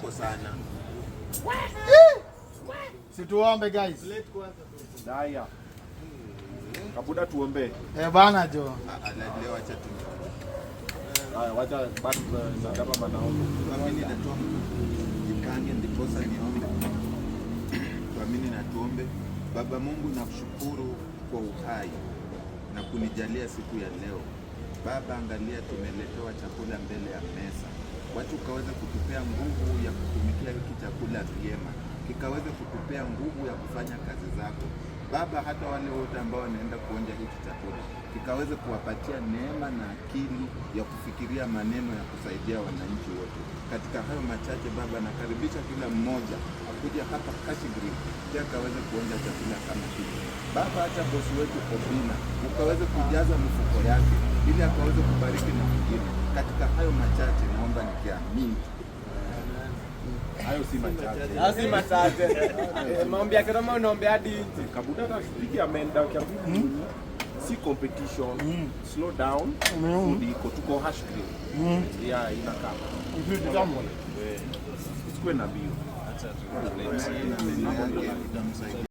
yako sana. Si tuombe, guys. Daya. Kabuda, tuombe. Eh, bana jo. Ah, ah, leo acha tu. Haya, wacha bado kama manaomba. Tuamini na tuombe. Jikange ndiposa niombe. Tuamini na tuombe. Baba Mungu, nakushukuru kwa uhai na kunijalia siku ya leo. Baba, angalia tumeletewa chakula mbele ya meza. Wacha ukaweze kutupea nguvu ya kutumikia hiki chakula vyema, kikaweze kutupea nguvu ya kufanya kazi zako. Baba, hata wale wote ambao wanaenda kuonja hiki chakula, kikaweze kuwapatia neema na akili ya kufikiria maneno ya kusaidia wananchi wote. Katika hayo machache Baba, nakaribisha kila mmoja akuja hapa Kashi Grill pia akaweze kuonja chakula kama hiki. Baba, hata bosi wetu Obina ukaweze kujaza mifuko yake ili akaweze kubariki na wengine. Katika hayo machache naomba nikiamini. Hayo si machache. Hayo si machache. Eh, maombi yake kama unaombea hadi nje. Kabuda kapiga ameenda ukiambia si competition. Slow down. Food iko, tuko Hash Grill. Yeah, inakaa. Eh, usikuwe na mbio. Na meno yake itamsaidia.